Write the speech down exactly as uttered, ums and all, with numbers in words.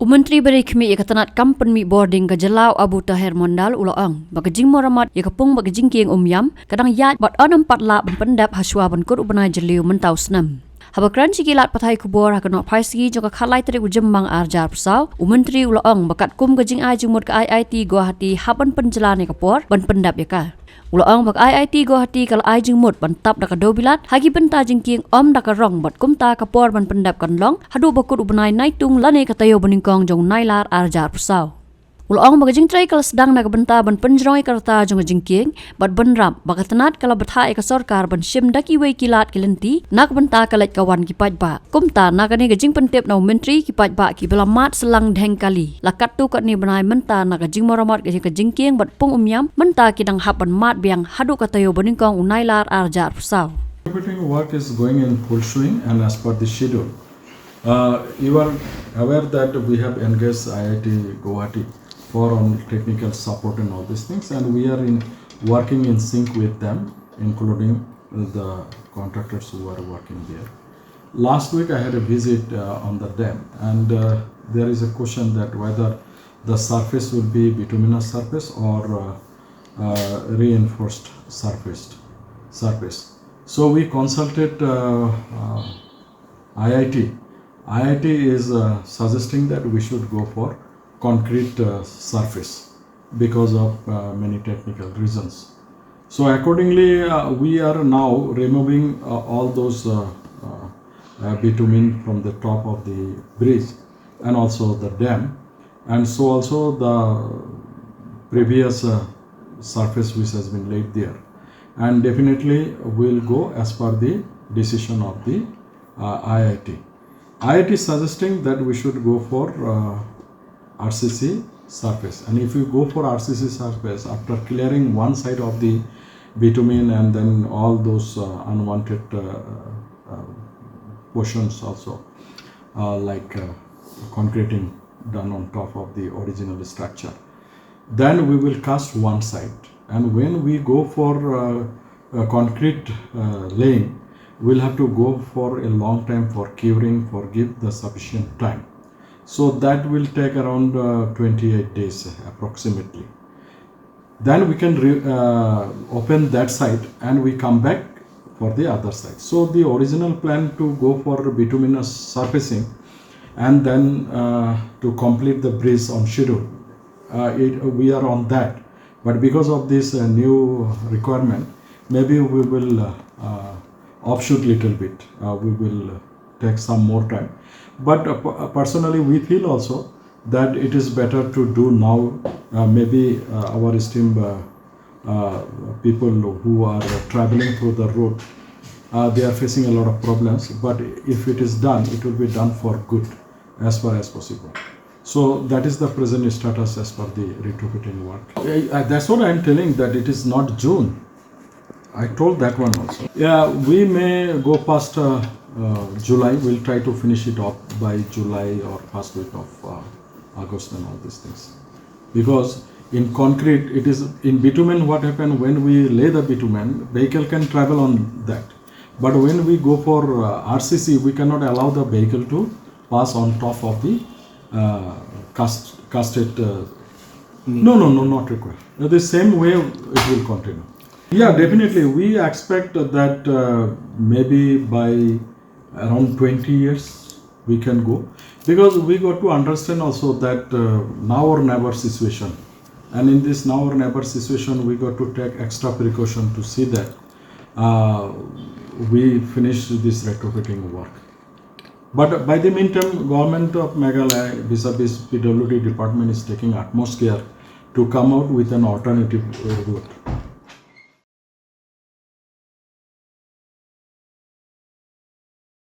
U Myntri ba dei khmih ïa ka tnat kam pynmih bor ding ka jylla u Abu Taher Mondal u la ong ba ka jingmarammot ïa ka pung bad ka jingkieng Umiam ka dang ïaid bad ym pat lah ban pyndep hashwa ban kut u bnai Jylliew mynta u snem. Haba kren sha ki lad pathai khubor ha ka Nohphaisngi jong ka khatlai tarik u Jymmang arhajar arphew saw, u Myntri u la ong ba katkum ka jingai jingmut ka I I T Guwahati hap ban pynjlan ïa ka por ban pyndep ïa ka. U la ong ba ka I I T Guwahati ka la ai jingmut ban tap da ka dewbilat ha ki bynta jingkieng ym da ka rong bad kumta ka por ban pyndep kan long haduh ba kut u bnai Naitung lane ka taïew banyngkong jong u Nailar arhajar arphew saw. U la ong ba ka jingtrei ka la sdang na ka bynta ban pynjrong ïa ka rta jong ka jingkieng bad bynrap ba ka tnat ka la bthah ïa ka sorkar ban shim da kiwei ki lad ki lynti na ka bynta ka leit ka wan ki paidbah. Kumta na kane ka jingpyntip na u Myntri, ki paidbah kiba la mad syllang dheng kali la katto katne bnai mynta na ka jingmarammot ka jingkieng bad pung Umiam mynta ki dang hap ban mad biang haduh ka taïew banyngkong u Nailar arhajar arphew saw. Everything work is going in full swing and as per the schedule. Uh, you are aware that we have engaged I I T Guwahati for on technical support and all these things, and we are in working in sync with them, including the contractors who are working there. Last week I had a visit uh, on the dam, and uh, there is a question that whether the surface will be bituminous surface or uh, uh, reinforced surface. Surface. So we consulted uh, uh, I I T. I I T is uh, suggesting that we should go for concrete uh, surface because of uh, many technical reasons. So accordingly, uh, we are now removing uh, all those uh, uh, uh, bitumen from the top of the bridge and also the dam, and so also the previous uh, surface which has been laid there, and definitely will go as per the decision of the uh, I I T. I I T is suggesting that we should go for uh, R C C surface, and if you go for R C C surface, after clearing one side of the bitumen and then all those uh, unwanted uh, uh, portions also, uh, like uh, concreting done on top of the original structure, then we will cast one side. And when we go for uh, uh, concrete uh, laying, we'll have to go for a long time for curing, for give the sufficient time. So that will take around uh, twenty-eight days approximately. Then we can re- uh, open that side and we come back for the other side. So the original plan to go for bituminous surfacing and then uh, to complete the bridge on schedule, uh, it, we are on that. But because of this uh, new requirement, maybe we will uh, uh, offshoot little bit. Uh, we will take some more time. But uh, p- uh, personally, we feel also that it is better to do now. Uh, maybe uh, our esteemed uh, uh, people who are traveling through the road, uh, they are facing a lot of problems. But if it is done, it will be done for good as far as possible. So that is the present status as per the retrofitting work. Uh, that's what I am telling, that it is not June. I told that one also. Yeah, we may go past uh, uh, July. We'll try to finish it up by July or first week of uh, August and all these things. Because in concrete, it is in bitumen. What happened when we lay the bitumen? Vehicle can travel on that. But when we go for uh, R C C, we cannot allow the vehicle to pass on top of the uh, cast, casted. Uh, no, no, no, not required. Uh, The same way it will continue. Yeah, definitely. We expect that uh, maybe by around twenty years we can go, because we got to understand also that uh, now or never situation, and in this now or never situation we got to take extra precaution to see that uh, we finish this retrofitting work. But by the meantime, government of Meghalaya vis-a-vis P W D department is taking utmost care to come out with an alternative uh, route.